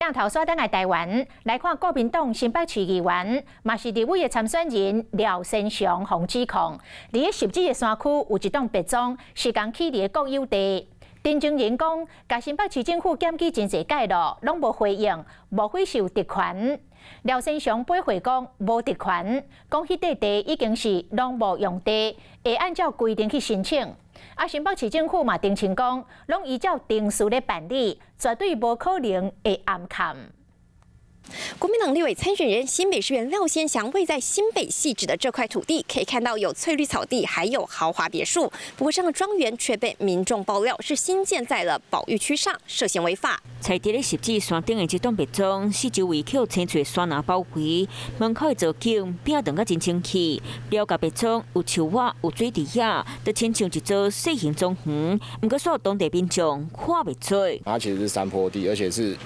鏡頭煞轉來台灣來看，國民黨新北市議員，嘛是立委的參選人廖先祥予指控，佇咧汐止的山區有一棟別莊是共起佇咧國有地。陳情人講，共新北市政府檢舉真濟擺囉，攏無回應，莫非是有特權？廖先祥駁回講無特權，講彼塊地已經是農牧用地，會按照規定去申請。啊，新北市政府嘛澄清講，攏依照程序咧辦理，絕對無可能會暗崁。國民黨立委參選人新北市議員廖先祥位在新北汐止的這塊土地，可以看到有翠綠草地，還有豪華別墅。不過，這個莊園卻被民眾爆料是新建在了保育區上，涉嫌違法。在佇咧汐止山頂的這棟別莊，四周圍去予青翠山林包圍，門口的造景變長甲真清氣。廖家別莊有樹仔，有水池仔，就親像一座細型莊園。毋過，所有當地民眾看袂出。它其實是山坡地，而且是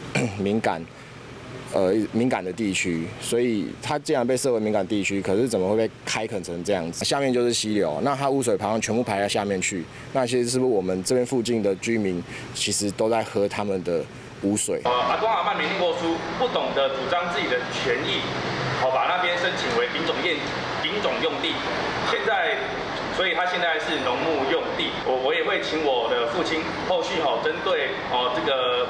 敏感的地區，所以它既然被設為敏感地區，可是怎麼會被開墾成這樣子？下面就是溪流，那它污水排放全部排到下面去，那其實是不是我們這邊附近的居民其實都在喝他們的污水？阿公阿嬤沒念過書，不懂得主張自己的權益，好把那邊申請為丙種用地，現在，所以他現在是農牧用地，我也會請我的父親後續吼針對哦這個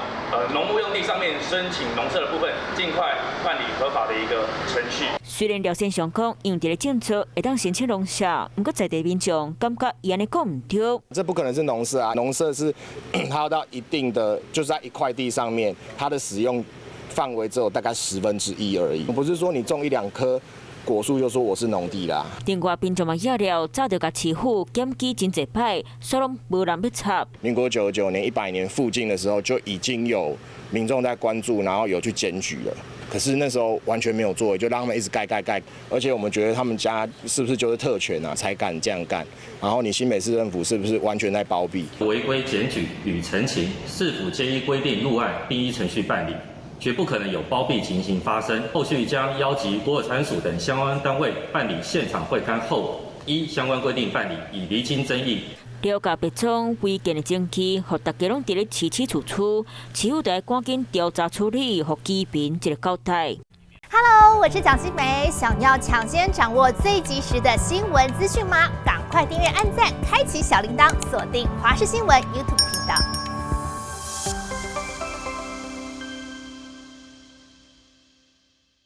農牧用地上面申請農舍的部分，盡快辦理合法的一個程序。雖然廖先祥講用這个政策會當申請農舍，毋過在地民眾感覺伊按呢講毋對。這不可能是農舍啊，農舍是它要到一定的，就是在一塊地上面，它的使用範圍只有大概1/10而已，不是說你種一兩棵果樹就說我是農地啦。另外，民眾嘛也料早就共市府檢舉真濟擺，煞攏無人欲插。民國99年、100年附近的時候，就已經有民眾在關注，然後有去檢舉了。可是那時候完全沒有作為，就讓他們一直蓋蓋蓋。而且我們覺得他們家是不是就是特權啊，才敢這樣幹？然後你新北市政府是不是完全在包庇？違規檢舉與陳情，市府皆依規定入案，並依程序辦理。絕不可能有包庇情形發生。後續將邀集國有財產署等相關單位辦理現場會勘後，依相關規定辦理，以釐清爭議。廖家別莊違建的證據，予大家攏佇咧起起楚楚，市府得趕緊調查處理，予居民一個交代。 Hello，我是蔣新梅，想要搶先掌握最及時的新聞資訊嗎？趕快訂閱、按讚、開啟小鈴鐺，鎖定華視新聞 YouTube 頻道。